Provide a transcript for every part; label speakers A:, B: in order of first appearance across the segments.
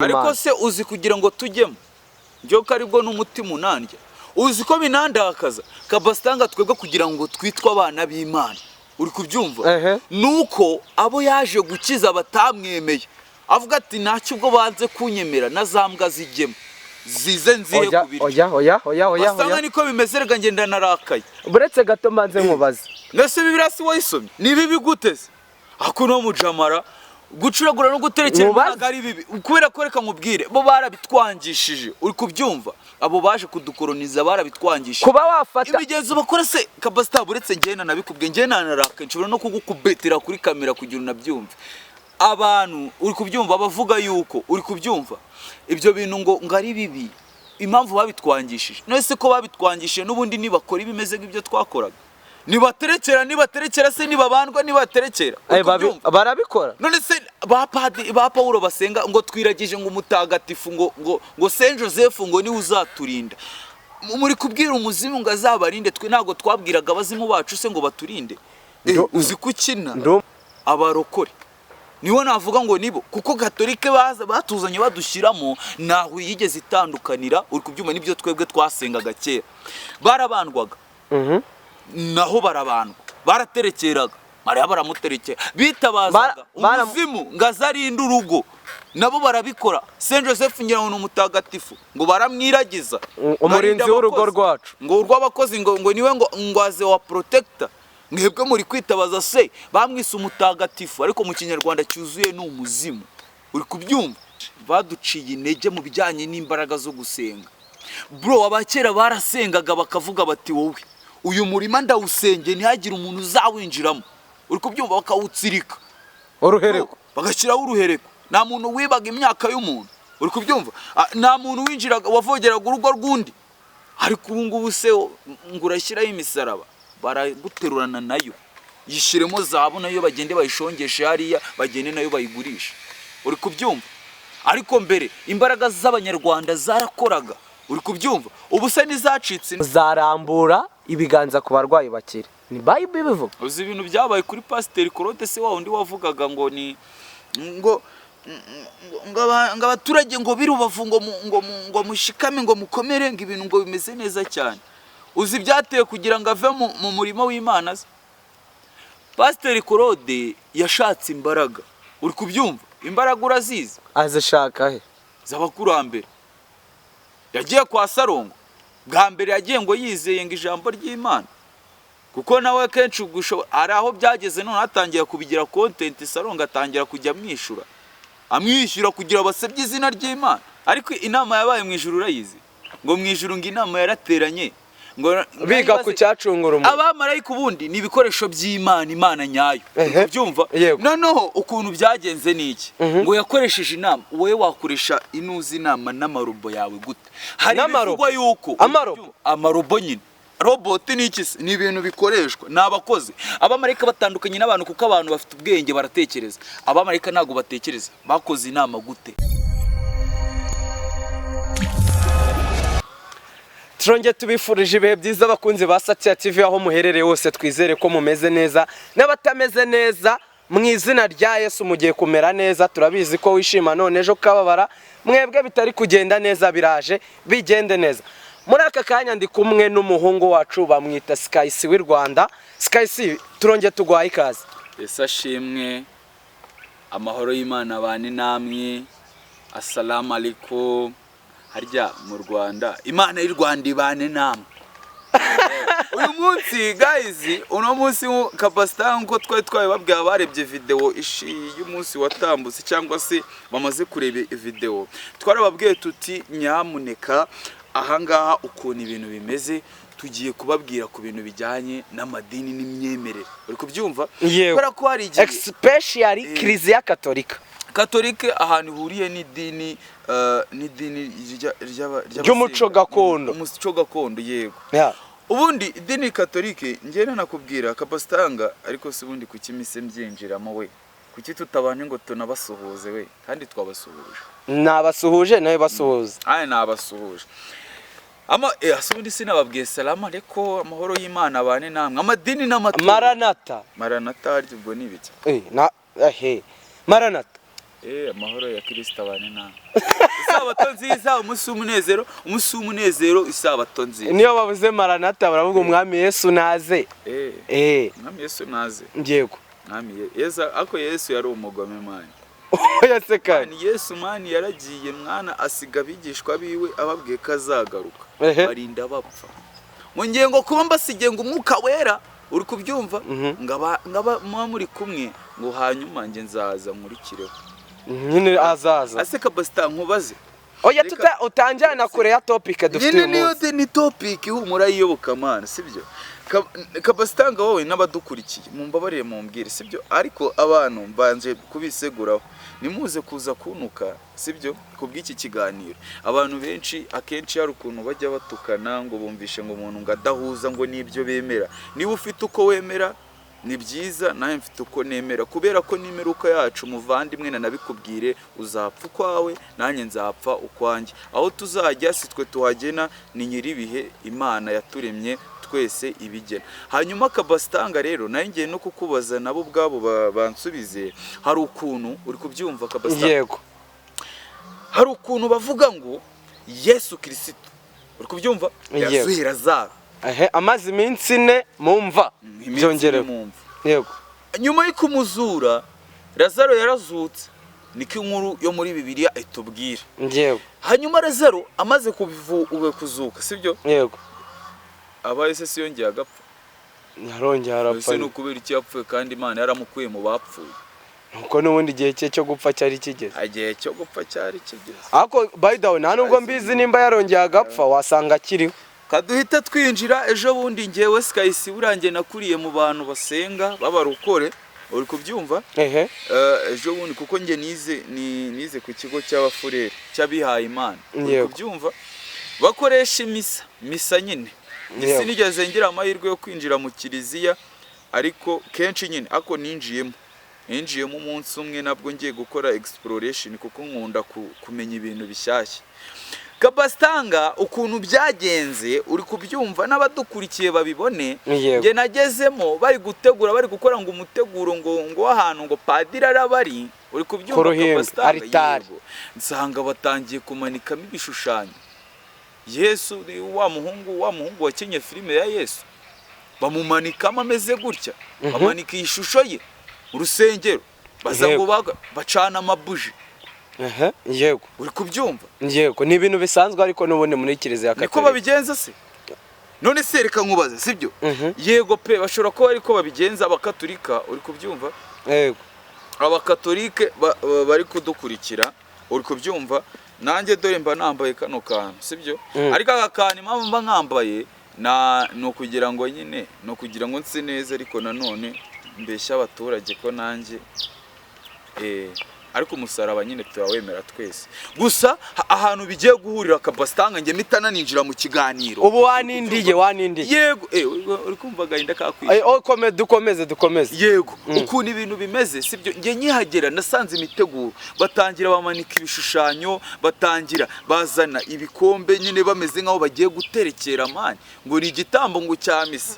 A: Ariko se uzi kugira ngo tujyemo njyewe ko aribwo n'umutima unandya, uzi ko binandakaza kabasitanga twebwe kugira ngo twitwe abana b'Imana, uri kubyumva? Nuko abo yaje gukiza batamwemeye, avuga ati ntacyo ubwo banze kunyemera na za mbwa zijyemo zize nzihe
B: Oya.
A: ku biryo.
B: Oya, oya, oya, oya.
A: Basanga
B: Oya.
A: niko bimeze rega, ngenda narakaye.
B: Buretse gato mbanze nkubaze.
A: Mbese Bibiliya si wayisomye? Ni bibi gute se? Ako no mujamara gucuragura no guterekera
B: Nkubaze.
A: ntabwo ari bibi, kubera ko reka nkubwire, bo barabitwangishije, uri kubyumva? Abo baje kudukoroniza barabitwangishije.
B: Kuba wafata
A: Imigenzo bakora se kabasita, uretse njyewe nanabikubwiye, njyewe nanarakaye, nshobora no kugukubetera kuri kamera kugira unabyumve. Abantu, uri kubyumva, bavuga yuko, uri kubyumva, ibyo bintu ngo ari bibi, impamvu babitwangishije. None se ko babitwangishije n'ubundi nibakora ibimeze nk'ibyo twakoraga, nibaterekera, nibaterekera se, nibabandwa, nibaterekera, uri kubyumva?
B: Barabikora.
A: None se ba padiri ba Pawulo basenga ngo twiragije ngo umutagatifu ngo Saint Joseph ngo niwe uzaturinda, muri kubwira umuzimu ngo azabarinde? Twe ntabwo twabwiraga abazimu bacu se ngo baturinde? Uzi kukina abarokore nibo navuga ngo nibo, kuko Gatolike baza batuzanye badushyiramo ntaho yigeze itandukanira, uri kubyumva, nibyo twebwe twasengaga kera. Barabandwaga, naho barabandwa, baraterekeraga, Mariya baramuterekera, bitabazaga umuzimu ngo aze arinde urugo, nabo barabikora. Saint Joseph ngira ngo ni umutagatifu, ngo baramwiragiza
B: Umurinzi
A: ngo arinde
B: w'urugo
A: abakozi.
B: rwacu.
A: Ngo urw'abakozi, ngo niwe ngo aze wa protector. Mwebwe muri kwitabaza se bamwise umutagatifu, ariko mu Kinyarwanda cyuzuye ni umuzimu, uri kubyumva? Baduciye intege mu bijyanye n'imbaraga zo gusenga. Bro, abakera barasengaga bakavuga bati wowe uyu murima ndawusengeye, ntihagire umuntu uzawinjiramo, uri kubyumva? Bakawutsirika.
B: Uruhereko.
A: Bagashyiraho uruhereko, nta muntu wibaga imyaka y'umuntu, uri kubyumva? Nta muntu winjiraga wavogeraga urugo rw'undi. Ariko ubu ngubu se ngo urashyiraho imisaraba, baraguterurana nayo, yishyiremo zahabu nayo, bagende bayishongeshe hariya, bagende nayo bayigurishe, uri kubyumva? Ariko mbere imbaraga z'Abanyarwanda zarakoraga, uri kubyumva? Ubu se ntizacitse?
B: Uzarambura ibiganza ku barwayi bakire, ni Bible ibivuga.
A: Uzi ibintu byabaye kuri Pasiteri Claude se, wa wundi wavugaga ngo ni ngo abaturage ngo b'i Rubavu ngo mushikame, ngo mukomere, ngo ibintu ngo bimeze neza cyane? Uzi ibyateye kugira ngo ave mu murimo w'Imana se? Pasiteri Claude yashatse imbaraga, uri kubyumva? Imbaraga urazizi?
B: Azishaka he?
A: Z'abakurambere. Yagiye kwa Sarongo bwa mbere, yagiye ngo yizeye ngo ijambo ry'Imana, kuko nawe kenshi hari aho byageze none atangira kubigira content. Sarongo atangira kujya amwishyura, amwishyura kugira basebye izina ry'Imana. Ariko inama yabaye mu ijuru urayizi? Ngo mu ijuru ngo inama yarateranye ngo
B: Biga ku cyacungura umuntu.
A: Abamarayika ubundi ni ibikoresho by'Imana, Imana nyayo. Ubyumva?
B: Yego.
A: Noneho ukuntu byagenze ni iki? Ngo yakoresheje inama. Wowe wakoresha inuzi inama n'amarobo yawe gute? Hari
B: N'amarobo?
A: ibivugwa yuko
B: Amarobo?
A: Amarobo nyine. Robot ni iki se? Ni ibintu bikoreshwa, ni abakozi. Abamarayika batandukanye n'abantu kuko abantu bafite ubwenge, baratekereza. Abamarayika ntabwo batekereza. Bakoze inama gute?
B: Turongeye tubifurije ibihe byiza, abakunzi ba Satya TV aho muherereye hose. Twizere ko mumeze neza, n'abatameze neza mu izina rya Yesu mugiye kumera neza. Turabizi ko wishima none ejo ukababara. Mwebwe bitari kugenda neza, biraje bigende neza. Muri aka kanya ndi kumwe n'umuhungu wacu, bamwita Skyc w'i Rwanda. Skyc, turongeye tuguhaye ikaze.
A: Ese ashimwe, amahoro y'Imana abane namwe. Assalamu alaikum. Harya mu Rwanda, Imana y'u Rwanda ibane namwe. Uyu munsi guys, uno munsi kapasita, nkuko twari twabibabwiye abarebye video y'umunsi watambutse cyangwa se bamaze kureba video, twarababwiye tuti nyamuneka ahangaha ukuntu ibintu bimeze, tugiye kubabwira ku bintu bijyanye n'amadini n'imyemerere, uri kubyumva?
B: Yewe.
A: Kubera ko hari igihe
B: Especially Kiliziya Katolika.
A: Katolike ahantu ihuriye n'idini
B: Ry'umuco gakondo.
A: Umuco gakondo, yego. Ubundi idini Katolike, njye nanakubwira kapasitanga, ariko si ubundi kuki mise mbyinjiramo we? Kuki tutabanye ngo tunabasuhuze we, kandi twabasuhuje?
B: Nabasuhuje, nawe basuhuza.
A: Aya nabasuhuje. Ama ase ubundi sinababwiye salamu ariko amahoro y'Imana abane namwe. Amadini n'amatorero.
B: Maranata.
A: Maranata harya ubwo ni ibiki?
B: Na ehe, maranata.
A: Amahoro ya Kirisita abane nawe. Isabato nziza, umunsi w'umunezero, umunsi w'umunezero, isabato nziza.
B: Niyo bavuze maranata, baravuga Umwami Yesu naze.
A: Mwami Yesu naze.
B: Yego.
A: Mwami Yesu, ariko Yesu yari umugome, man.
B: Oya se kandi.
A: Man, Yesu, man, yaragiye mwana, asiga abigishwa biwe, ababwiye ko azagaruka. Barinda bapfa. Ngo ngiye ngo kuba mbasigiye ngo Umwuka Wera, uri kubyumva? Ngaba muba muri kumwe, ngo hanyuma njye nzaza nkurikireho.
B: Nyine azaza.
A: Ase kabasita, nkubaze.
B: Oya, tuta utanjyana kure ya topic dufite
A: Nyine
B: uyu
A: niyo
B: munsi.
A: Ni topic ihumura y'iyobokamana, sibyo? Kabasitanga, wowe n'abadukurikiye, mumbabarire mumbwire, sibyo? Ariko abantu mbanje kubiseguraho, nimuze kuza kuntuka, sibyo? Kubw'iki kiganiro, abantu benshi akenshi hari ukuntu bajya batukana ngo bumvishe ngo umuntu ngo adahuza ngo n'ibyo bemera. Niba ufite uko wemera ni byiza, nawe mfite uko nemera, kubera ko n'imperuka yacu, muvandimwe, nanabikubwire, uzapfa ukwawe, nanjye nzapfa ukwanjye. Aho tuzajya si twe tuhagena, ni nyir'ibihe Imana yaturemye twese ibigena. Hanyuma kabasitanga rero, nayo ngiye no kukubaza, nabo ubwabo bansubize. Hari ukuntu, uri kubyumva kabasitanga?
B: Yego.
A: Hari ukuntu bavuga ngo Yesu Kirisito, uri kubyumva?
B: Yego.
A: Yazuye Lazaro.
B: Ehe, amaze iminsi 4 mu mva.
A: Iminsi
B: Byongerewe.
A: ine mu mva.
B: Yego.
A: Nyuma yo kumuzura, Lazaro yarazutse, niko inkuru yo muri Bibiliya itubwira.
B: Yego.
A: Hanyuma Lazaro amaze kuzuka, sibyo?
B: Yego.
A: Abaye se yongeye agapfa?
B: Yarongeye arapfa.
A: Ese ni ukubera iki yapfuye kandi Imana yaramukuye mu bapfuye?
B: Nuko n'ubundi igihe cye cyo gupfa cyari kigeze.
A: Igihe cyo gupfa cyari kigeze.
B: Ariko by the way, nta nubwo mbizi nimba yarongeye agapfa, wasanga akiriho.
A: Kaduhita twinjira ejo bundi. Ngewe sikayisi burangiye, nakuriye mu bantu basenga b'abarokore, uri kubyumva?
B: Ehe.
A: Ejo bundi, kuko njye nize nize ku kigo cy'abafurere, cy'abihaye Imana, uri kubyumva? Bakoresha imisa, misa nyine. Njye sinigeze ngira amahirwe yo kwinjira mu kiliziya, ariko kenshi nyine ako ninjiyemo umunsi umwe, nabwo ngiye gukora exploration, kuko nkunda kumenya ibintu bishyashya. Kabasitanga, ukuntu byagenze, uri kubyumva, n'abadukurikiye babibone.
B: Yego.
A: Njye nagezemo bari gutegura, bari gukora ngo umuteguro ngo w'ahantu ngo padiri araba ari, uri kubyumva?
B: Ku ruhimbi,
A: Kabasitanga?
B: Alitari.
A: Yego. Nsanga batangiye kumanikamo ibishushanyo. Yesu ni wa muhungu wakinye filime ya Yesu, bamumanikamo ameze gutya, bamanika iyi shusho ye mu rusengero, baza ngo bacana amabuji.
B: Ehe, yego.
A: Uri kubyumva?
B: Yego, ni ibintu bisanzwe ariko n'ubundi muri kiliziya
A: Niko
B: Katolika.
A: babigenza se? None se reka nkubaze, sibyo?
B: Mhm.
A: Yego pe, bashobora kuba ariko babigenza abakatolika, uri kubyumva?
B: Yego.
A: Abakatolike bari kudukurikira, uri kubyumva? Nanjye dore mba nambaye kano kantu, sibyo? Ariko aka kantu, impamvu mba nkambaye ni ukugira ngo nyine, ni ukugira ngo nse neza, ariko nanone mbeshya abaturage ko nanjye ariko umusaraba nyine turawemera twese. Gusa ahantu bigiye guhurira, kabasitanga, njye mpita naninjira mu kiganiro.
B: Ubu wanindiye, wanindiye.
A: Yego, uri kumva agahinda kakwishe.
B: Oh, dukomeze, dukomeze.
A: Yego. Ukuntu ibintu bimeze, sibyo? Njye nkihagera nasanze imiteguro, batangira bamanika ibishushanyo, batangira bazana ibikombe nyine, bameze nk'aho bagiye guterekera, man, ngo ni igitambo ngo cya misa,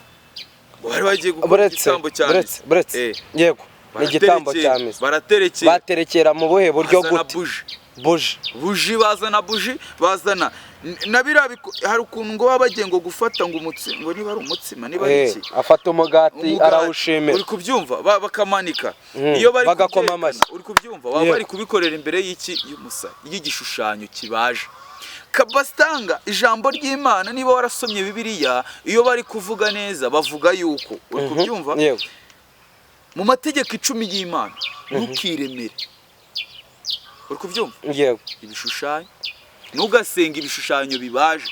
A: ngo bari bagiye gukora
B: Buretse.
A: igitambo cya
B: Buretse.
A: misa.
B: Buretse. Yego, ni igitambo cya misa.
A: Baraterekera.
B: Baterekera mu buhe buryo?
A: Bazana
B: Gute?
A: buji.
B: Buji.
A: Buji, bazana buji, bazana na biriya hari ukuntu ngo baba bagiye ngo gufata ngo umutsima, ngo niba ari umutsima, niba ari iki.
B: Afata umugati.
A: Umugati,
B: Arawushimira.
A: Uri kubyumva? Bakamanika iyo bari
B: Bagakoma
A: kubyerekana,
B: amashyi.
A: Uri kubyumva? Baba bari kubikorera imbere y'iki? Y'igishushanyo kibaje. Kabasitanga, ijambo ry'Imana, niba warasomye Bibiliya, iyo bari kuvuga neza bavuga yuko, uri kubyumva?
B: Yego.
A: Mu mategeko 10 y'Imana, ntukiremere, uri kubyumva?
B: Yego.
A: Ibishushanyo, ntugasenge ibishushanyo bibaje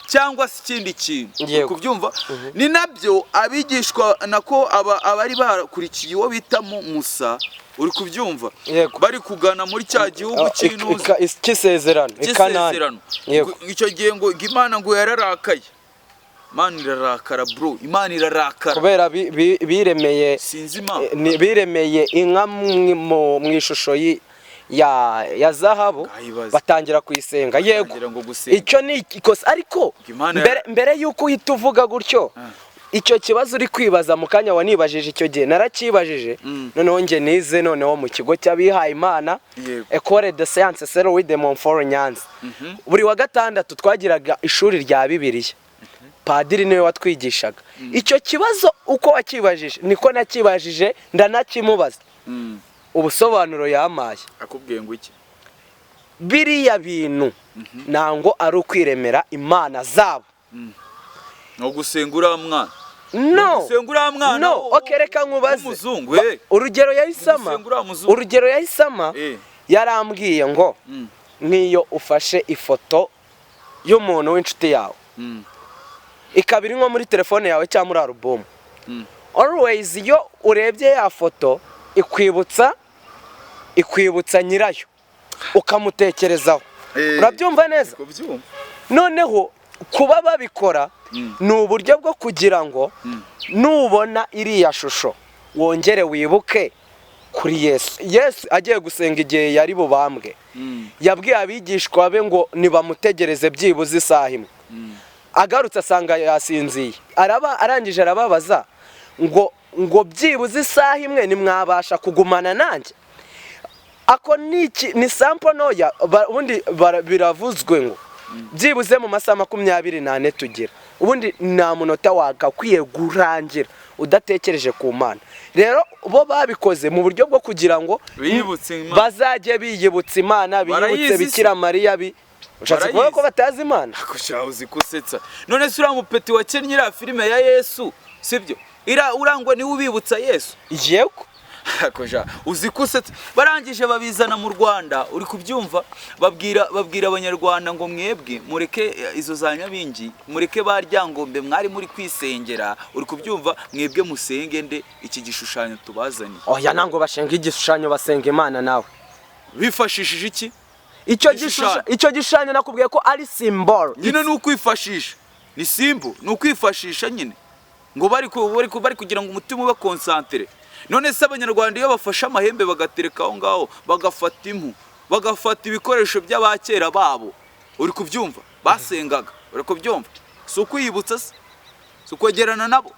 A: cyangwa se ikindi kintu, uri kubyumva? Ni nabyo abigishwa nako abari bakurikiye uwo bita Musa, uri kubyumva?
B: Yego.
A: Bari kugana muri cya gihugu cy'intuza
B: cy'isezerano, i Kanani.
A: Cy'isezerano.
B: Yego.
A: Icyo gihe ngo Imana ngo yararakaye. Imana irarakara, bro, Imana irarakara.
B: Kubera biremeye
A: Sinzi impamvu.
B: Biremeye inka mu ishusho ya zahabu.
A: Ngayibaze.
B: Batangira kuyisenga, yego.
A: Batangira ngo gusenga.
B: Icyo ni ikosa ariko
A: Imana
B: mbere y'uko uhita uvuga gutyo. Icyo kibazo uri kwibaza mu kanya wanibajije, icyo gihe narakibajije. Noneho njye nize noneho mu kigo cy'abihaye Imana, Ecole de Science Saint Louis de Montfort Nyanza. Buri wa gatandatu twagiraga ishuri rya Bibiliya, padiri niwe watwigishaga. Icyo kibazo uko wakibajije niko nakibajije, ndanakimubaza. Ubusobanuro yampaye,
A: Akubwiye ngo iki?
B: Biriya bintu ntango ari ukwiremera imana zabo.
A: Ni ugusenga uriya mwana.
B: No.
A: Gusenga uriya mwana
B: No, okay, reka nkubaze.
A: w'umuzungu.
B: Urugero yahisama,
A: Gusenga uriya muzungu.
B: urugero yahisama, yarambwiye ngo nk'iyo ufashe ifoto y'umuntu w'inshuti yawe, ikaba iri nko muri telefone yawe cyangwa muri alubumu, always iyo urebye ya foto ikwibutsa nyirayo, ukamutekerezaho. Urabyumva neza?
A: Kubyumva.
B: Noneho kuba babikora ni uburyo bwo kugira ngo nubona iriya shusho wongere wibuke kuri Yesu. Yesu agiye gusenga, igihe yari bubambwe, yabwiye abigishwa be ngo nibamutegereze byibuze isaha imwe. Agarutse asanga yasinziye, araba arangije arababaza ngo byibuze isaha imwe nimwabasha kugumana nanjye? Ako ni iki? Ni sample ntoya. Ubundi biravuzwe ngo byibuze mu masaha 24 tugira, ubundi nta munota wagakwiye gurangira udatekereje ku Mana. Rero bo babikoze mu buryo bwo kugira ngo
A: Biyibutse Imana.
B: bazajye biyibutsa Imana, biyibutse
A: Barayizi se?
B: Bikira Mariya. Ushatse kuvuga ko
A: Barayizi.
B: batazi Imana?
A: Ako sha, uzi kusetsa. None se uriya mupeti wakennye iriya filime ya Yesu, sibyo? Ira urangwa niwe ubibutsa Yesu?
B: Yego.
A: Ako sha, uzi kusetsa. Barangije babizana mu Rwanda, uri kubyumva? Babwira Abanyarwanda ngo mwebwe mureke izo za nyabingi, mureke ba Ryangombe mwari muri kwisengera, uri kubyumva? Mwebwe musenge nde? Iki gishushanyo tubazaniye.
B: Oya, ntabwo bashenga igishushanyo, basenga Imana nawe.
A: Bifashishije iki?
B: Icyo
A: Igishushanyo.
B: Icyo gishushanyo nakubwiye ko ari symbol.
A: Nyine ni ukwifashisha, ni symbol, ni ukwifashisha nyine ngo bari kugira ngo umutima ube concentré. None se Abanyarwanda iyo bafashe amahembe bagatereka aho ngaho, bagafata impu, bagafata ibikoresho by'abakera babo, uri kubyumva, basengaga, uri kubyumva, si ukwiyibutsa se? Si ukwegerana nabo?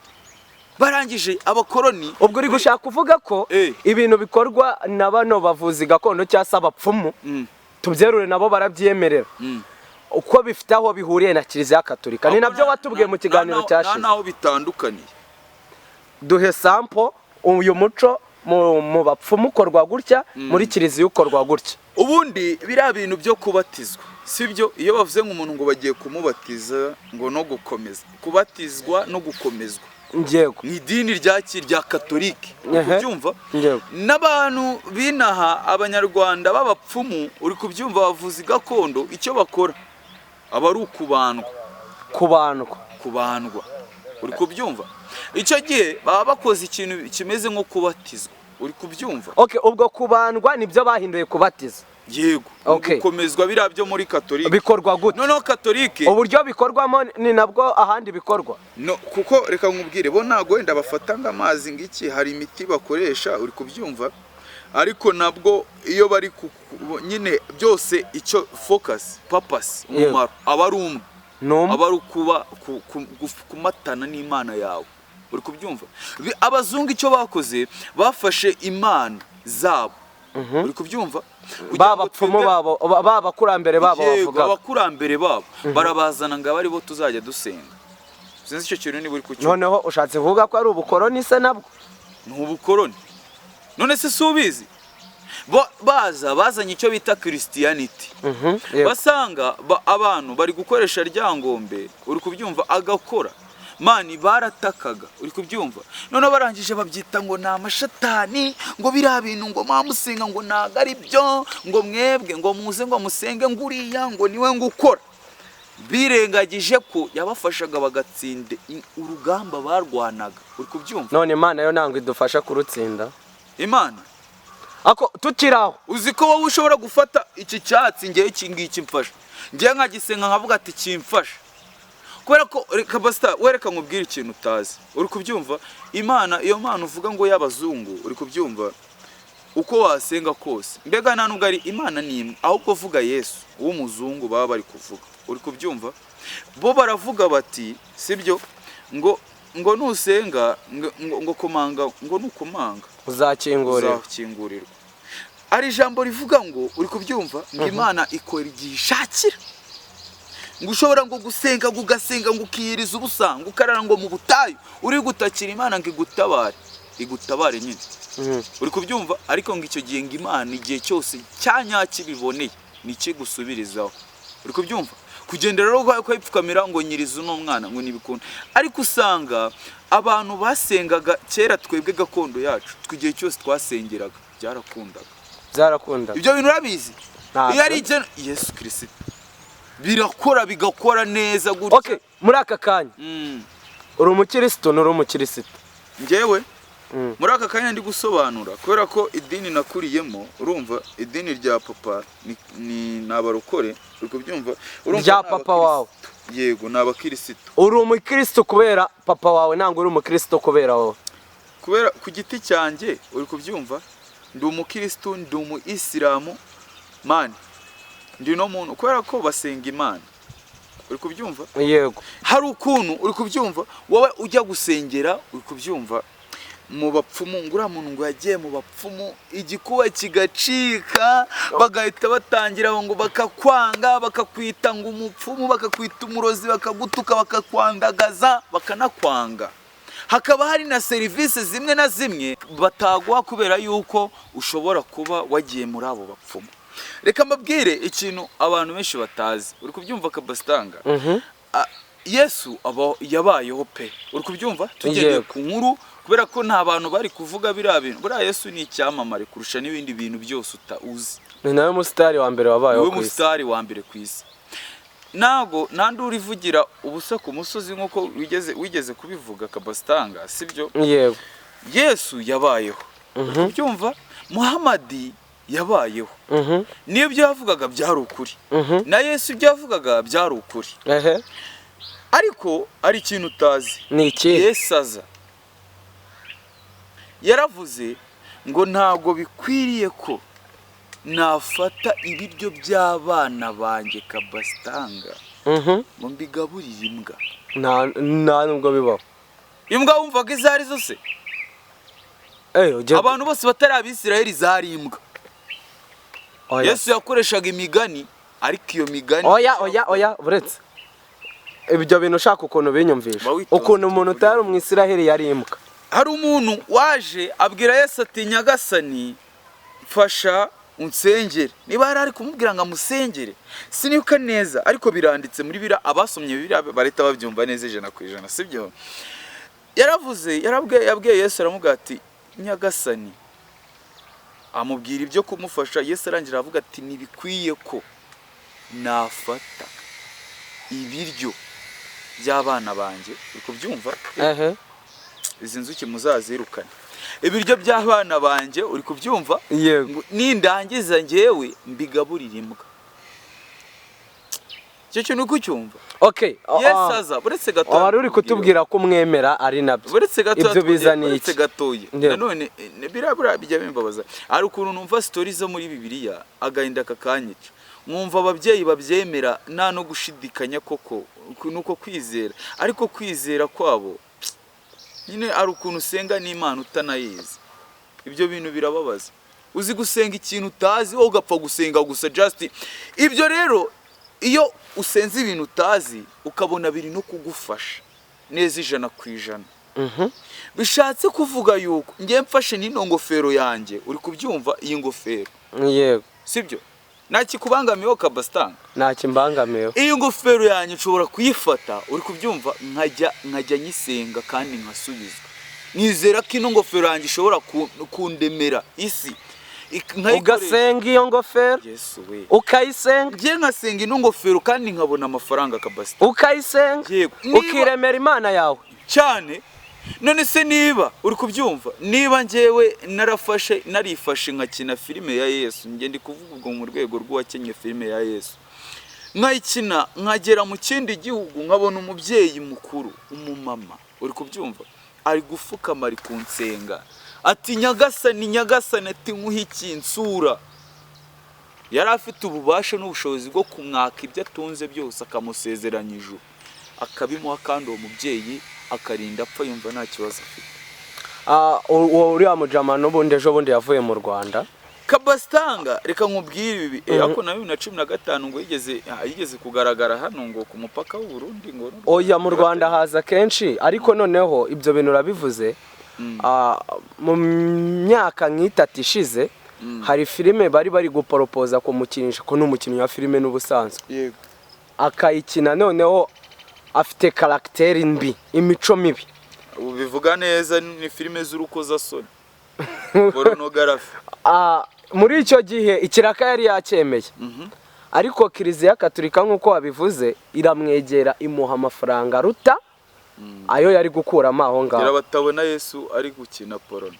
A: Barangije abakoroni.
B: Ubwo uri gushaka kuvuga ko ibintu bikorwa na bano bavuzi gakondo cyangwa se abapfumu, tubyerure, nabo barabyemerera, uko bifite aho bihuriye na Kiliziya Katolika? Ni nabyo watubwiye mu kiganiro
A: Nta
B: cyashize.
A: naho bitandukaniye.
B: Duhe sample: uyu muco mu bapfumu ukorwa gutya, muri kiliziya ukorwa gutya.
A: Ubundi biriya bintu byo kubatizwa, sibyo? Iyo bavuze ngo umuntu ngo bagiye kumubatiza, ngo no gukomeza, kubatizwa no gukomezwa
B: Yego.
A: mu idini rya Katolike, uri kubyumva?
B: Yego.
A: N'abantu binaha Abanyarwanda b'abapfumu, uri kubyumva, abavuzi gakondo, icyo bakora aba ari ukubandwa.
B: Kubandwa.
A: Kubandwa, uri kubyumva? Icyo gihe baba bakoze ikintu kimeze nko kubatizwa, uri kubyumva?
B: Okay, ubwo kubandwa nibyo bahinduye kubatiza?
A: Yego. Gukomezwa, biriya byo muri Katolike.
B: Bikorwa gute?
A: Noneho Katolike,
B: Uburyo bikorwamo ni nabwo ahandi bikorwa?
A: No, kuko reka nkubwire, bo ntabwo wenda bafata ngo amazi ngiki, hari imiti bakoresha, uri kubyumva? Ariko nabwo iyo bari nyine byose icyo focus, purpose, umumaro aba ari umwe.
B: Ni umwe.
A: Aba ari ukuba kumatana n'Imana yawe, uri kubyumva? Abazungu icyo bakoze, bafashe imana zabo, uri kubyumva? Kugira
B: Ba
A: ngo
B: bapfumu babo, ba bakurambere babo
A: Yego,
B: bavuga.
A: Abakurambere babo barabazana ngo abe aribo tuzajya dusenga. Sinzi icyo kintu niba uri kucyumva.
B: Noneho ushatse kuvuga ko ari ubukoroni se nabwo?
A: Ni ubukoroni. None se si ubizi? Bo baza bazanye icyo bita Christianity, basanga abantu bari gukoresha Ryangombe, uri kubyumva, agakora mani baratakaga, uri kubyumva? Noneho barangije babyita ngo ni amashatani, ngo biriya bintu ngo mwamusenga ngo ntabwo ari byo, ngo mwebwe ngo muze ngo musenge ngo uriya ngo niwe ngo ukora. Birengagije ko yabafashaga bagatsinda urugamba barwanaga, uri kubyumva?
B: None Imana yo ntabwo idufasha kurutsinda?
A: Imana
B: Ako tukiri aho.
A: Uzi ko wowe ushobora gufata iki cyatsi, ngewe iki ngiki mfasha, ngewe nkagisenga nkavuga ati kimfasha, kubera ko reka basita wereka nkubwire ikintu utazi, uri kubyumva? Imana, iyo mana uvuga ngo y'abazungu, uri kubyumva, uko wasenga kose, mbega nta nubwo ari Imana ni imwe, ahubwo vuga Yesu w'umuzungu baba bari kuvuga, uri kubyumva? Bo baravuga bati sibyo ngo Ngo nusenga ngo komanga, ngo nukomanga
B: Uzakingurira.
A: uzakingurirwa. Hari ijambo rivuga ngo, uri kubyumva, ngo Imana ikora igihe ishakira, ngo ushobora ngo gusenga, ngo ugasenga, ngo ukiyiriza ubusa, ngo ukarara ngo mu butayu uri gutakira Imana ngo igutabare, igutabare nyine. Uri kubyumva? Ariko ngo icyo gihe ngo Imana igihe cyose cyanyacyo ibiboneye nikigusubirizaho. Uri kubyumva? Kugenda rero ukayipfukamira ngo nyiriza uno mwana ngo ntibikunda. Ariko usanga abantu basengaga kera, twebwe gakondo yacu, twe igihe cyose twasengeraga byarakundaga.
B: Byarakunda.
A: Ibyo bintu urabizi?
B: Ntabyo.
A: Iyo ari igeno Yesu Kirisito birakora, bigakora neza gutya.
B: Okay, muri aka kanya uri umukirisitu, nturi umukirisitu?
A: Njyewe muri aka kanya ndi gusobanura kubera ko idini nakuriyemo, urumva, idini rya papa ni abarokore. Uri kubyumva? Urumva,
B: Rya
A: ni
B: papa wawe?
A: abakirisitu. Yego, ni abakirisitu.
B: Uri umukirisitu kubera papa wawe, ntabwo uri umukirisitu kubera wowe?
A: Kubera ku giti cyanjye, uri kubyumva, ndi umukirisitu, ndi umu isilamu man, ndi no muntu kubera ko basenga Imana. Uri kubyumva?
B: Yego.
A: Hari ukuntu, uri kubyumva, wowe ujya gusengera, uri kubyumva, mu bapfumu, ngo uriya muntu ngo yagiye mu bapfumu, igikuba kigacika, bagahita batangira ngo bakakwanga, bakakwita ngo umupfumu, bakakwita umurozi, bakagutuka, bakakwandagaza, bakanakwanga. Hakaba hari na serivisi zimwe na zimwe bataguha kubera yuko ushobora kuba wagiye muri abo bapfumu. Reka mbabwire ikintu abantu benshi batazi. Uri kubyumva, Kabasitanga? Yesu aba yabayeho pe. Uri kubyumva? Tugendeye
B: Yego.
A: ku nkuru, kubera ko nta bantu bari kuvuga biriya bintu. Buriya Yesu ni icyamamare kurusha n'ibindi bintu byose uzi.
B: Ni nawe musitari wa mbere wabayeho
A: Niwe
B: ku isi.
A: musitari wa mbere ku isi. Ntago nta nduru ivugira ubusa ku musozi, nk'uko wigeze kubivuga, Kabasitanga, sibyo?
B: Yego.
A: Yesu yabayeho. Uri kubyumva? Muhamadi yabayeho. Niyo ibyo yavugaga byari ukuri, na Yesu ibyo yavugaga byari ukuri. Ariko ari ikintu utazi.
B: Ni iki?
A: Yesu aza yaravuze ngo ntabwo bikwiriye ko nafata ibiryo by'abana banjye, Kabasitanga, ngo mbigaburire imbwa.
B: Nta nubwo bibaho.
A: Imbwa wumvaga izo ari zo se?
B: Ugiye
A: Abantu bose batari Abisirayeli zari imbwa.
B: Oya.
A: Yesu yakoreshaga imigani, ariko iyo migani
B: Oya, oya, oya, uretse ibyo bintu ushaka ukuntu binyumvisha.
A: Ba witonze.
B: Ukuntu umuntu utari umwisiraheli yari imbwa?
A: Hari umuntu waje abwira Yesu ati: "Nyagasani, mfasha unsengere." Niba yari ari kumubwira ngo amusengere, sinibuka neza, ariko biranditse muri bira. Abasomye Bibiliya barahita babyumva neza 100%, sibyo? Yaravuze, yarabwiye, yabwiye Yesu, aramubwira ati: "Nyagasani," amubwira ibyo kumufasha. Yesu arangira aravuga ati: "Ntibikwiye ko nafata ibiryo by'abana banjye." Uri kubyumva?
B: Ehe.
A: Izi nzuki muzazirukane. Ibiryo by'abana banjye, uri kubyumva?
B: Yego.
A: Ngo nindangiza njyewe mbigaburire imbwa. Icyo kintu uri kucyumva?
B: Okay.
A: Yesu aza, uretse gato
B: Wari uri kutubwira ko umwemera ari nabyo.
A: Uretse gato.
B: Ibyo biza ni
A: Uretse
B: iki?
A: gatoya.
B: Yego.
A: Nanone biriya bijya bimbabaza. Hari ukuntu numva story zo muri Bibiliya, agahinda kakanyica, nkumva ababyeyi babyemera nta no gushidikanya koko nuko kwizera, ariko kwizera kwabo nyine ari ukuntu usenga n'Imana utanayizi. Ibyo bintu birababaza. Uzi gusenga ikintu utazi, wowe ugapfa gusenga gusa just? Ibyo rero, iyo usenze ibintu utazi, ukabona biri no kugufasha neza 100%, bishatse kuvuga yuko ngiye mfashe n'ino ngofero yanjye, uri kubyumva, iyi ngofero,
B: Yego.
A: sibyo? Ntakikubangamiyeho, Kabasitanga?
B: Nta kimbangamiyeho.
A: Iyi ngofero yanjye nshobora kuyifata, uri kubyumva, nkajya nyisenga kandi nkasubizwa, nizera ko ino ngofero yanjye ishobora kundemera isi. Nkayikoresha.
B: Ugasenga iyo ngofero?
A: Yesu we!
B: Ukayisenga?
A: Ngiye nkasenga ino ngofero kandi nkabona amafaranga, Kabasita.
B: Ukayisenga?
A: Yego.
B: Ukiremera imana yawe?
A: Cyane. None se niba uri kubyumva, niba njyewe narafashe, narifashe nkakina filime ya Yesu, njye ndi kuvuga ubwo mu rwego rw'uwakinnye filime ya Yesu, nkayikina, nkagera mu kindi gihugu, nkabona umubyeyi mukuru, umumama, uri kubyumva, ari gufukama, ari kunsenga ati: "Nyagasani, Nyagasani," ati: "nkuhe iki? Nsura." Yari afite ububasha n'ubushobozi bwo kumwaka ibyo atunze byose, akamusezeranya ijuru, akabimuha, kandi uwo mubyeyi Akarinda apfa yumva nta kibazo afite.
B: Ah, uwo uriya mujama n'ubundi ejo bundi yavuye mu Rwanda.
A: Kabasitanga, reka nkubwire ibi. Ariko na 2015 ngo yigeze kugaragara hano ngo ku mupaka w'u Burundi ngo n'u
B: Oya, mu Rwanda haza kenshi. Ariko noneho ibyo bintu urabivuze. Mu myaka nk'itatu ishize hari filime bari guporopoza kumukinisha, ko ni umukinnyi wa filime n'ubusanzwe, akayikina noneho afite caractère mbi, imico mibi.
A: Ubu bivuga neza, ni filime z'urukozasoni, pornography.
B: Muri icyo gihe ikiraka yari yacyemeye, ariko Kiliziya Katolika, nk'uko wabivuze, iramwegera imuha amafaranga aruta ayo yari gukuramo aho
A: Kugira
B: ngaho.
A: batabona Yesu ari gukina porno.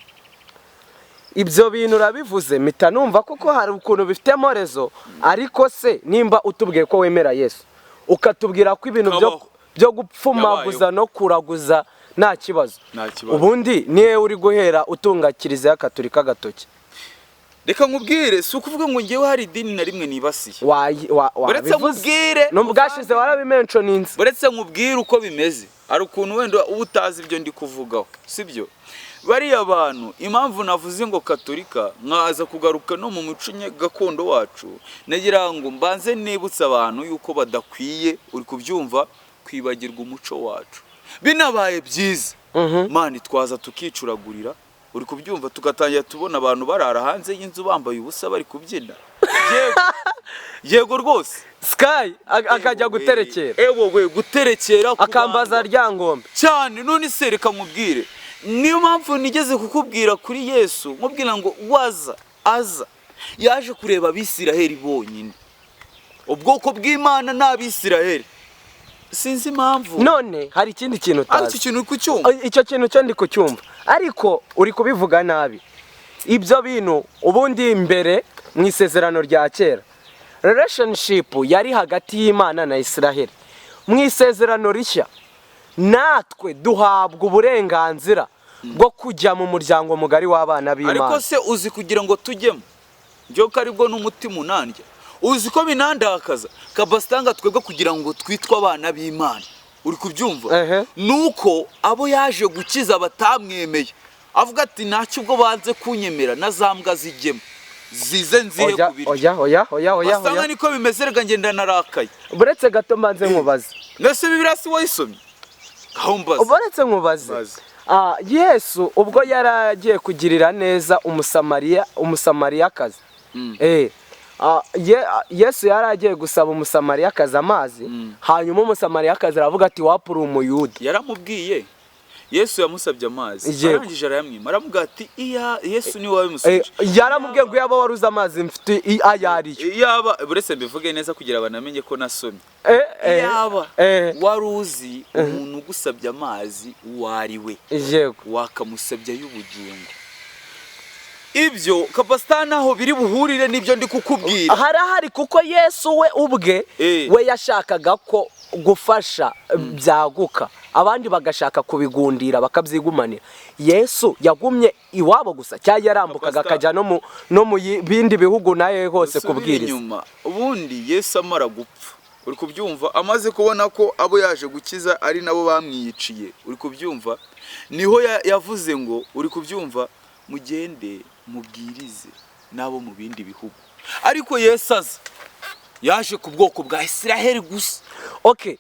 B: Ibyo bintu urabivuze mpita numva koko hari ukuntu bifitemo raison. Ariko se nimba utubwiye ko wemera Yesu, ukatubwira ko ibintu
A: Kabaho.
B: byo gupfumaguza no kuraguza nta kibazo,
A: Nta kibazo.
B: ubundi niwe uri guhera utunga Kiliziya Katolika agatoki?
A: Reka nkubwire, si ukuvuga ngo ngewe hari idini na rimwe nibasiye. Uretse
B: Wabivuze.
A: nkubwire,
B: N'ubwashize warabimentioninze.
A: Uretse nkubwire uko bimeze, hari ukuntu wenda uba utazi ibyo ndi kuvugaho, sibyo? Bariya bantu, impamvu navuze ngo Katolika, nkaza kugaruka no mu muco gakondo wacu, nagira ngo mbanze nibutse abantu yuko badakwiye, uri kubyumva, kwibagirwa umuco wacu. Binabaye byiza, man, twaza tukicuragurira, uri kubyumva, tugatangira tubona abantu barara hanze y'inzu bambaye ubusa bari kubyina. Yego, yego rwose.
B: Sky akajya guterekera.
A: Ewe we, guterekera ku
B: Akambaza
A: bantu.
B: Ryangombe.
A: Cyane. None se reka nkubwire, niyo mpamvu nigeze kukubwira kuri Yesu, nkubwira ngo waza aza yaje kureba Abisiraheli bonyine. Ubwoko bw'Imana ni Abisiraheli. Sinzi impamvu.
B: None hari ikindi kintu
A: Ariko
B: utazi.
A: icyo kintu uri kucyumva?
B: Icyo kintu cyo ndi kucyumva, ariko uri kubivuga nabi. Ibyo bintu ubundi mbere mu Isezerano rya Kera, relationship yari hagati y'Imana na Israheli. Mu Isezerano Rishya natwe duhabwa uburenganzira bwo kujya mu muryango mugari w'abana
A: Ariko
B: b'Imana.
A: se uzi kugira ngo tujyemo, njyewe ko aribwo n'umutima unandya, uzi ko binandakaza kabasitanga, twebwe kugira ngo twitwe abana b'Imana, uri kubyumva, nuko abo yaje gukiza batamwemeye, avuga ati ntacyo, ubwo banze kunyemera na za mbwa zijyemo, zize nzihe
B: Oya,
A: ku biryo.
B: oya, oya, oya, oya.
A: Basanga
B: Oya.
A: niko bimeze. Reka ngenda narakaye.
B: Buretse gato mbanze nkubaze.
A: Mbese Bibiliya si wayisomye? Aho mbaza.
B: Buretse nkubaze.
A: Mbaze.
B: Yesu ubwo yari agiye kugirira neza Umusamariya, Umusamariyakazi, Yesu yari agiye gusaba Umusamariyakazi amazi, hanyuma Umusamariyakazi aravuga ati wapura Umuyuda.
A: Yaramubwiye, Yesu yamusabye amazi, arangije arayamwima, aramubwira ati iya Yesu niwe wabimusubije.
B: Yaramubwiye ngo yaba wari uzi amazi mfite ayo ariyo.
A: Yaba, buretse mbivuge neza kugira banamenye ko nasomye, yaba wari uzi umuntu ugusabye amazi uwo ari we, wakamusabye ay'ubugingo. Ibyo kapasita naho biri buhurire n'ibyo ndi kukubwira.
B: Harahari, kuko Yesu we ubwe we yashakaga ko gufasha byaguka, abandi bagashaka kubigundira bakabyigumanira. Yesu yagumye iwabo gusa cyangwa yarambukaga
A: Pastor,
B: akajya no mu bindi bihugu nawe hose
A: Dusubire
B: kubwiriza?
A: inyuma. Ubundi Yesu amara gupfa, uri kubyumva, amaze kubona ko abo yaje gukiza ari nabo bamwiyiciye, uri kubyumva, niho yavuze ngo, uri kubyumva, mugende mubwirize n'abo mu bindi bihugu. Ariko Yesu aza yaje ku bwoko bwa Isiraheli gusa.
B: Okay,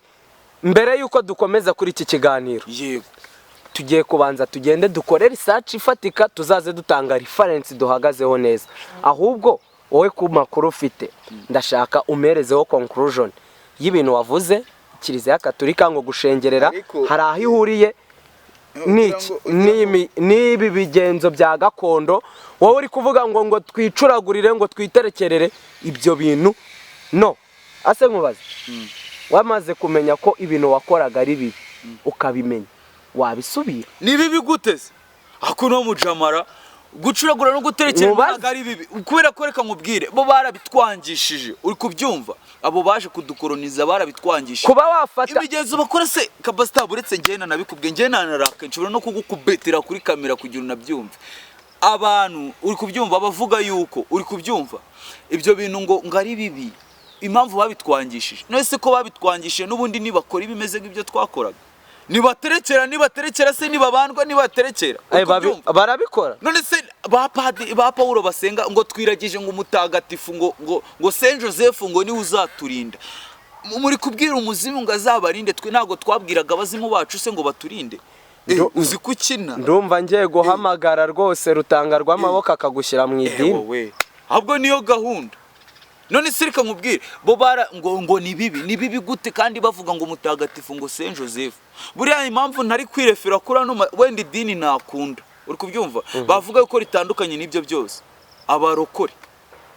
B: mbere y'uko dukomeza kuri iki kiganiro, tugiye kubanza tugende dukore research ifatika, tuzaze dutanga reference duhagazeho neza. Ahubwo wowe ku makuru ufite, ndashaka umerezeho conclusion y'ibintu wavuze. Kiliziya Katolika ngo gushengerera, hari aho ihuriye n'iki n'ibi bigenzo bya gakondo wowe uri kuvuga ngo twicuragurire, ngo twiterekerere ibyo bintu? No ase nkubaze, wamaze kumenya ko ibintu wakoraga ari bibi, ukabimenya, wabisubira?
A: Ni bibi gute se? Ako no mujamara gucuragura no guterekera
B: Mubaze.
A: ntabwo ari bibi, kubera ko reka nkubwire, bo barabitwangishije, uri kubyumva, abo baje kudukoroniza barabitwangishije.
B: Kuba wafata
A: Imigenzo bakora se kabasita, uretse njye nabikubwiye, njye nanaraka, nshobora no kugukubetera kuri kamera kugira unabyumve. Abantu, uri kubyumva, bavuga yuko, uri kubyumva, ibyo bintu ngo ari bibi, impamvu babitwangishije. None se ko babitwangishije, n'ubundi nibakora ibimeze nk'ibyo twakoraga? Nibaterekera, nibaterekera se, nibabandwa, nibaterekera. Uri kubyumva?
B: Barabikora.
A: None se ba padi ba Pawulo basenga ngo twiragije ngo umutagatifu ngo Saint Joseph ngo niwe uzaturinda. Muri kubwira umuzimu ngo azabarinde, twe ntabwo twabwiraga abazimu bacu se ngo baturinde? Uzi ko ukina.
B: Ndumva ngiye guhamagara rwose rutanga rw'amaboko akagushyira mu idini.
A: Wowe ahubwo niyo gahunda. None se reka nkubwire, bo bara ngo ni bibi, ni bibi gute kandi bavuga ngo umutagatifu ngo Saint Joseph? Buriya impamvu ntari kwirefera kuri ano wenda idini nakunda, uri kubyumva, bavuga ko ritandukanye n'ibyo byose, abarokore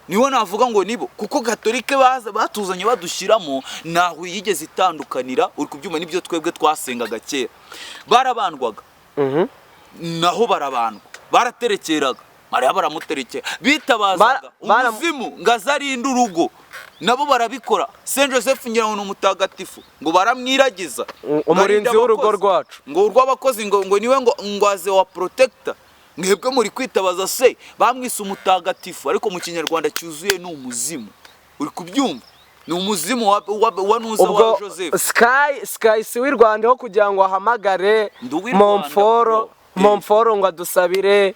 A: nibo navuga ngo nibo, kuko gatolike baza batuzanye badushyiramo ntaho yigeze itandukanira, uri kubyumva, n'ibyo twebwe twasengaga kera. Barabandwaga, naho barabandwa, baraterekeraga, Mariya baramuterekera, bitabazaga umuzimu ngo aze arinde urugo, nabo barabikora. Saint Joseph ngira ngo ni umutagatifu, ngo baramwiragiza.
B: Umurinzi
A: ngo arinde
B: w'urugo
A: abakozi.
B: rwacu.
A: Ngo urw'abakozi, ngo niwe ngo aze wa protector. Mwebwe muri kwitabaza se bamwise umutagatifu, ariko mu Kinyarwanda cyuzuye ni umuzimu, uri kubyumva, ni umuzimu wa nuza wa
B: Ubwo
A: Joseph.
B: Sky si w'i Rwanda ho kugira ngo ahamagare
A: Ndi uw'i Rwanda,
B: Momforo
A: bro.
B: Momforo ngo adusabire,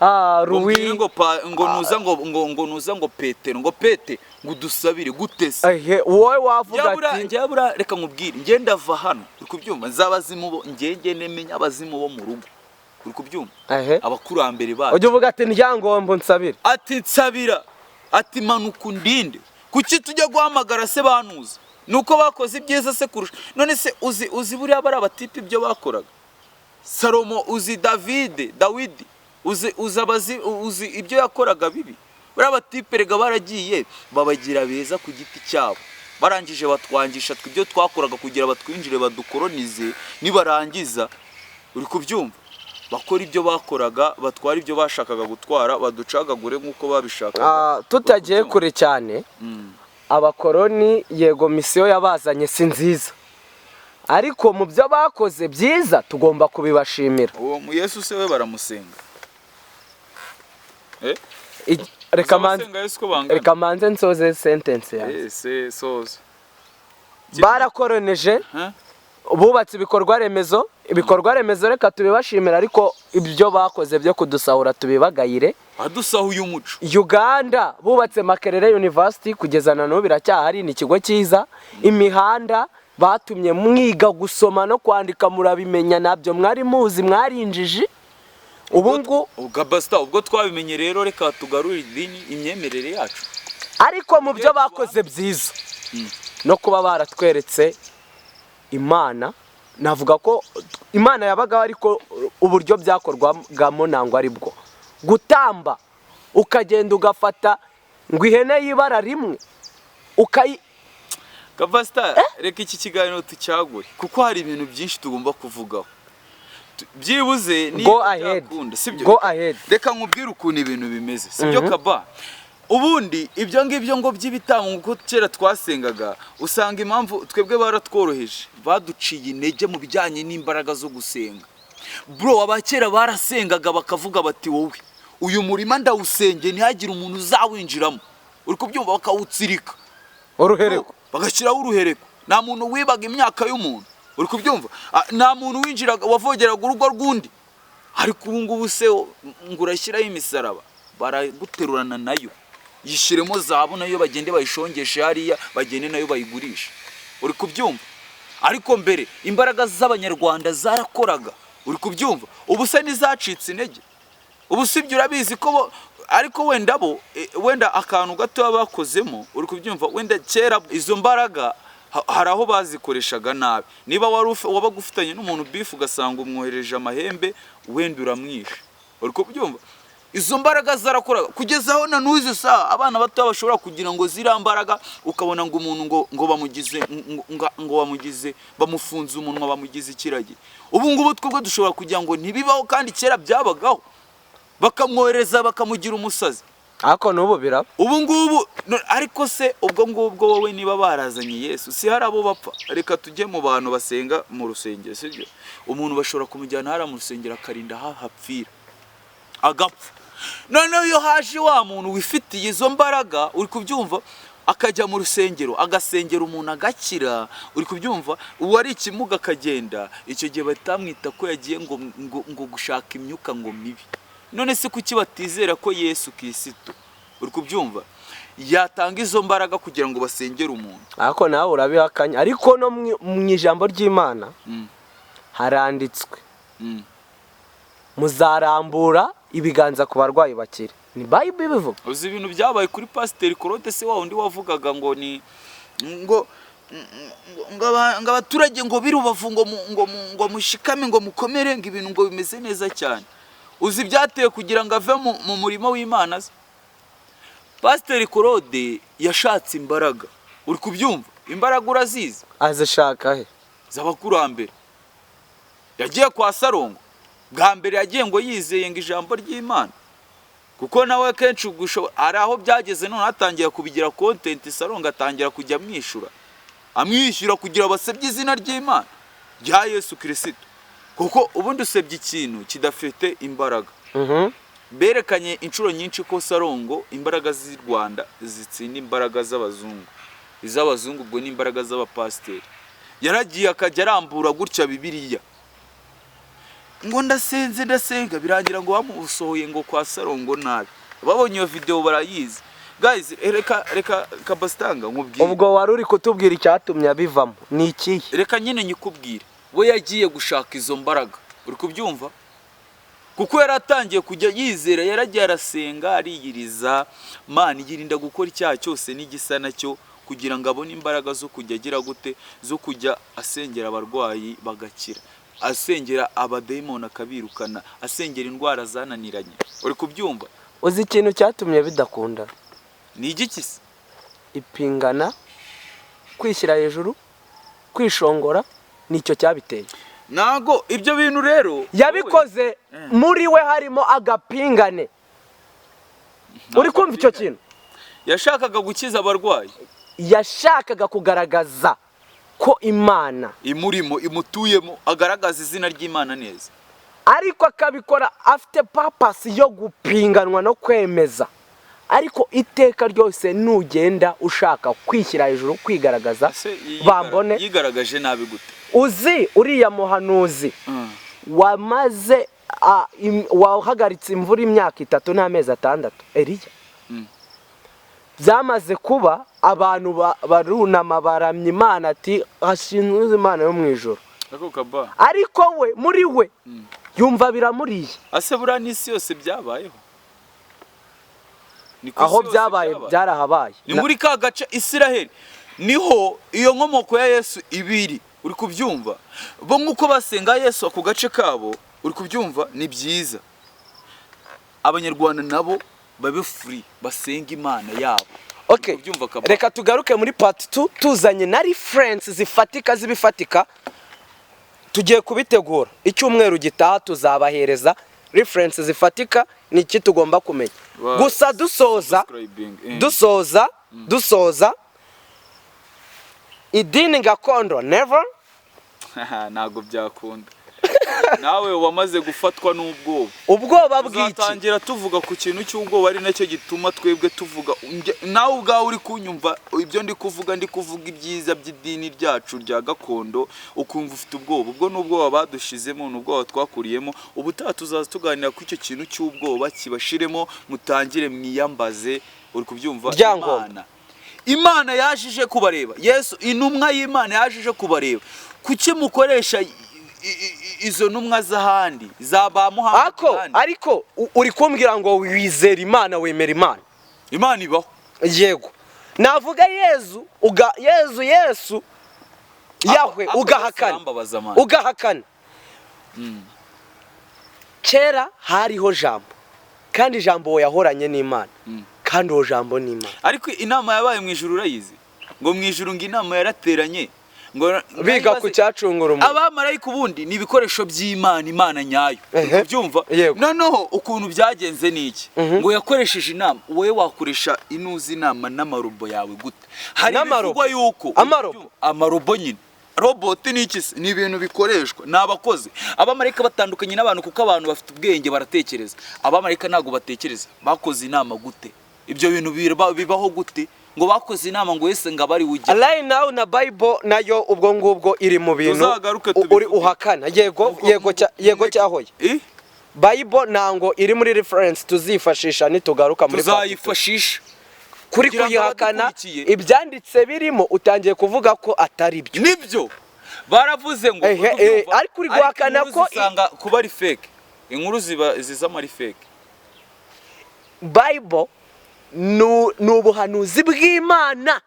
A: Ngo mbwire
B: Louis
A: ngo ngo nuza ngo nuza ngo Petero, ngo Pete, ngo udusabire gute se?
B: Ehe, wowe wavuga ati
A: Njyabura, reka nkubwire, njye ndava hano, uri kubyumva, nz'abazimu bo njye nemenya abazimu bo mu rugo, uri kubyumva, abakurambere bacu.
B: Ujya uvuga ati ndyangombo nsabire.
A: Ati nsabira, ati manuka undinde. Kuki tujya guhamagara se banuza? Nuko bakoze ibyiza se kurusha? None se uzi buriya bari abatipe ibyo bakoraga? Salomo, uzi Davide, Dawidi, uzi abazi, uzi ibyo yakoraga bibi? Buriya abatipe rega baragiye babagira beza ku giti cyabo, barangije batwangisha twe ibyo twakoraga kugira batwinjire badukoronize. Nibarangiza, uri kubyumva, bakora ibyo bakoraga, batwara ibyo bashakaga gutwara, baducagagure nk'uko babishakaga.
B: Tutagiye kure cyane, abakoroni yego misiyo yabazanye si nziza, ariko mu byo bakoze byiza tugomba kubibashimira.
A: Uwo mu Yesu se we baramusenga?
B: Reka manze
A: Abasenga Yesu ko bangana?
B: Reka manze nsoze sentence yanjye.
A: Se soza.
B: Barakoroneje,
A: Huh?
B: bubatse ibikorwa remezo. Ibikorwa remezo reka tubibashimira, ariko ibyo bakoze byo kudusahura tubibagayire.
A: Adusahuye umuco.
B: Uganda bubatse Makerere University, kugeza na n'ubu biracyahari, ni ikigo cyiza. Imihanda, batumye mwiga gusoma no kwandika, murabimenya, nabyo mwari muzi, mwari injiji. Ubu ngubu
A: Ubwo basita, ubwo twabimenye rero, reka tugarure idini, imyemerere yacu.
B: Ariko mu byo bakoze byiza no kuba baratweretse Imana, navuga ko Imana yabagaho, ariko uburyo byakorwagamo ntabwo ari bwo gutamba, ukagenda ugafata ngo ihene y'ibara rimwe ukayi
A: Kabasita, reka iki kiganiro tucyagure kuko hari ibintu byinshi tugomba kuvugaho. Byibuze niba
B: Go ahead.
A: byakunda, sibyo?
B: Go ahead.
A: Reka nkubwire ukuntu ibintu bimeze, sibyo kaba? Ubundi ibyo ngibyo ngo by'ibitambo, kuko kera twasengaga, usanga impamvu twebwe baratworoheje, baduciye intege mu bijyanye n'imbaraga zo gusenga. Bro, abakera barasengaga bakavuga bati: "Wowe, uyu murima ndawusengeye, ntihagire umuntu uzawinjiramo." Uri kubyumva? Bakawutsirika.
B: Uruhereko.
A: Bagashyiraho uruhereko, nta muntu wibaga imyaka y'umuntu, uri kubyumva? Nta muntu winjiraga wavogeraga urugo rw'undi. Ariko ubu ngubu se ngo urashyiraho imisaraba, baraguterurana nayo, yishyiremo zahabu nayo, bagende bayishongeshe hariya, bagende nayo bayigurishe, uri kubyumva? Ariko mbere imbaraga z'Abanyarwanda zarakoraga, uri kubyumva? Ubu se ntizacitse intege? Ubu si ibyo urabizi ko bo, ariko wenda bo wenda akantu gatoya bakozemo, uri kubyumva, wenda kera izo mbaraga hari aho bazikoreshaga nabi. Niba wari wabaga ufitanye n'umuntu beef, ugasanga umwohereje amahembe, wenda uramwishe, uri kubyumva? Izo mbaraga zarakoraga kugeza aho na n'uzi saha abana bato bashobora kugira ngo ziriya mbaraga, ukabona ngo umuntu ngo bamugize ngo bamugize, bamufunze umunwa, bamugize ikiragi. Ubu ngubu twebwe dushobora kugira ngo ntibibaho, kandi kera byabagaho, bakamwohereza bakamugira umusazi.
B: Ariko n'ubu biraba.
A: Ubu ngubu ariko se ubwo ngubwo wowe niba barazanye Yesu, si hari abo bapfa? Reka tujye mu bantu basenga mu rusengero, sibyo? Umuntu bashobora kumujyana hariya mu rusengero akarinda aho hapfira, agapfa. Noneho iyo haje wa muntu wifitiye izo mbaraga, uri kubyumva, Akajya mu rusengero, agasengera umuntu agakira, uri kubyumva? Uwo ari ikimuga akagenda. Icyo gihe bahita bamwita ko yagiye ngo gushaka imyuka ngo mibi. None se kuki batizera ko Yesu Kirisitu, uri kubyumva, yatanga izo mbaraga kugira ngo basengere umuntu?
B: Ariko nawe urabihakanye, ariko no mu ijambo ry'Imana haranditswe: "Muzarambura ibiganza ku barwayi bakire." Ni Bible ibivuga.
A: Uzi ibintu byabaye kuri Pasiteri Claude se, wa wundi wavugaga ngo ni ngo abaturage ngo b'i Rubavu ngo mushikame, ngo mukomere, ngo ibintu ngo bimeze neza cyane? Uzi ibyateye kugira ngo ave mu murimo w'Imana se? Pasiteri Claude yashatse imbaraga, uri kubyumva? Imbaraga urazizi?
B: Azishaka he?
A: Z'abakurambere. Yagiye kwa Sarongo bwa mbere, yagiye ngo yizeye ngo ijambo ry'Imana, kuko nawe kenshi hari aho byageze none atangira kubigira content. Sarongo atangira kujya amwishyura, amwishyura kugira basebye izina ry'Imana rya Yesu Kirisito, kuko ubundi usebye ikintu kidafite imbaraga. Berekanye inshuro nyinshi ko Sarongo imbaraga z'i Rwanda zitsinda imbaraga z'abazungu. Iz'abazungu ubwo ni imbaraga z'abapasiteri. Yaragiye akajya arambura gutya Bibiliya ngo ndasenze, ndasenga, birangira ngo bamusohoye ngo kwa Sarongo nabi. Babonye iyo video barayizi. Guys, reka kabasitanga nkubwire.
B: Ubwo wari uri kutubwira icyatumye abivamo ni ikihe?
A: Reka nyine nyikubwire. We yagiye gushaka izo mbaraga, uri kubyumva, kuko yari atangiye kujya yizera. Yaragiye arasenga, ariyiriza Mana, yirinda gukora icyaha cyose n'igisa nacyo, kugira ngo abone imbaraga zo kujya agira gute, zo kujya asengera abarwayi bagakira, asengera abadayimoni akabirukana, asengera indwara zananiranye, uri kubyumva?
B: Uzi ikintu cyatumye bidakunda?
A: Ni igiki se?
B: Ipingana, kwishyira hejuru, kwishongora, nicyo cyabiteye.
A: Ntago ibyo bintu rero
B: Yabikoze muri we harimo agapingane. Uri kumva icyo kintu?
A: Yashakaga gukiza abarwayi.
B: Yashakaga kugaragaza ko Imana
A: imurimo, imutuyemo, agaragaza izina ry'Imana neza.
B: Ariko akabikora afite purpose yo gupinganwa no kwemeza. Ariko iteka ryose nugenda ushaka kwishyira hejuru, kwigaragaza,
A: Ese
B: bambone.
A: Yigaragaje nabi gute?
B: Uzi uriya muhanuzi wamaze wahagaritse imvura imyaka 3 n'amezi 6, Eliya? Byamaze kuba, abantu barunama, baramya Imana, ati: "Hashinzwe Imana yo mu ijoro."
A: Ako kaba.
B: Ariko we muri we yumva biramuriye.
A: Ase buriya n'isi yose byabayeho? Ni ku
B: Aho
A: isi yose?
B: Byabaye, byarahabaye.
A: Ni muri ka gace Isiraheli, niho iyo nkomoko ya Yesu ibiri, uri kubyumva? Bo nk'uko basenga Yesu ako gace kabo, uri kubyumva, ni byiza. Abanyarwanda nabo babe free, basenga Imana yabo.
B: Okay.
A: Uri kubyumva, kaba?
B: Reka tugaruke muri part 2 tuzanye na reference zifatika z'ibifatika. Tugiye kubitegura, icyumweru gitaha tuzabahereza reference zifatika. Ni iki tugomba kumenya? Gusa dusoza,
A: Subscribing, eh.
B: dusoza, idini gakondo never.
A: Ntabwo byakunda, nawe wamaze gufatwa n'ubwoba.
B: Ubwoba bw'iki?
A: Tuzatangira tuvuga ku kintu cy'ubwoba, ari nacyo gituma twebwe tuvuga. Nawe ubwawe uri kunyumva ibyo ndi kuvuga, ndi kuvuga ibyiza by'idini ryacu rya gakondo, ukumva ufite ubwoba. Ubwo ni ubwoba badushizemo, ni ubwoba twakuriyemo. Ubutaha tuzaza tuganira ku icyo kintu cy'ubwoba, kibashiremo, mutangire mwiyambaze, uri kubyumva?
B: Ryangombwa.
A: Imana yaje ije kubareba. Yesu intumwa y'Imana yaje ije kubareba. Kuki mukoresha izo ntumwa z'ahandi za ba Muhammad
B: Ako
A: kandi?
B: Ariko uri kumbwira ngo wizera Imana, wemera Imana?
A: Imana ibaho.
B: Yego, navuga Yezu uga Yezu, Yesu, Yahwe,
A: Ako
B: ugahakana.
A: arambabaza, man.
B: Ugahakana. Kera hariho Jambo, kandi Jambo yahoranye n'Imana, kandi uwo Jambo ni Imana.
A: Ariko inama yabaye mu ijuru urayizi? Ngo mu ijuru ngo inama yarateranye ngo
B: Biga ku cyacungura umuntu.
A: Abamarayika ubundi ni ibikoresho by'Imana, Imana nyayo. Ubyumva?
B: Yego.
A: Noneho ukuntu byagenze ni iki? Ngo yakoresheje inama. Wowe wakoresha inuzi inama n'amarobo yawe gute? Hari
B: N'amarobo?
A: ibivugwa yuko
B: Amarobo?
A: Amarobo nyine. Robot ni iki se? Ni ibintu bikoreshwa, ni abakozi. Abamarayika batandukanye n'abantu kuko abantu bafite ubwenge, baratekereza. Abamarayika ntabwo batekereza. Bakoze inama gute? Ibyo bintu bibaho gute? Ngo bakoze inama ngo wese ngo abe ari ujya.
B: Right now na Bible nayo ubwo ngubwo iri mu bintu
A: Tuzagaruke
B: uri
A: tubivuge.
B: uhakana. Yego, yego, yego cyahoye.
A: Eh?
B: Bible ntango iri muri reference tuzifashisha nitugaruka muri part two.
A: Tuzayifashisha
B: Kuri
A: kugira ngo
B: kuyihakana
A: abadukurikiye-
B: ibyanditse birimo, utangiye kuvuga ko atari byo.
A: Nibyo baravuze ngo
B: Ehe,
A: ubyumva,
B: ariko uri guhakana
A: inkuru
B: ko
A: zisanga kuba ari fake, inkuru ziba zizamo ari fake.
B: Bible ni ubuhanuzi bw'Imana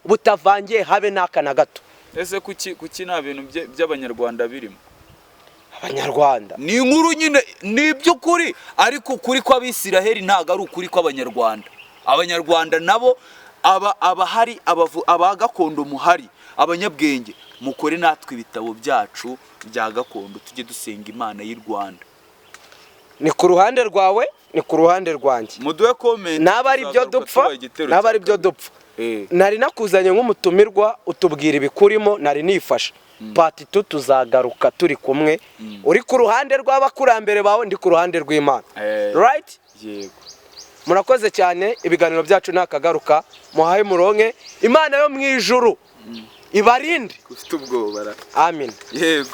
B: butavangiye habe n'aka na gato.
A: Ese kuki nta bintu by'Abanyarwanda birimo?
B: Abanyarwanda?
A: Ni inkuru nyine, ni iby'ukuri, ariko ukuri kw'Abisiraheli ntabwo ari ukuri kw'Abanyarwanda. Abanyarwanda nabo aba abahari aba gakondo muhari, abanyabwenge mukore natwe ibitabo byacu bya gakondo, tujye dusenga Imana y'u Rwanda.
B: Ni ku ruhande rwawe, ni ku ruhande rwanjye.
A: Muduhe comment.
B: Naba ari byo
A: Tuzagaruka
B: dupfa,
A: tubaha igitero
B: naba
A: cya
B: ari byo
A: kabiri.
B: dupfa. Nari nakuzanye nk'umutumirwa utubwira ibikurimo, nari nifashe. Part two tuzagaruka turi kumwe, uri ku ruhande rw'abakurambere bawe, ndi ku ruhande rw'Imana. Right?
A: Yego.
B: Murakoze cyane, ibiganiro byacu nakagaruka. Muhahe muronke, Imana yo mu ijuru ibarinde.
A: Ufite ubwoba ra?
B: Amin.
A: Yego.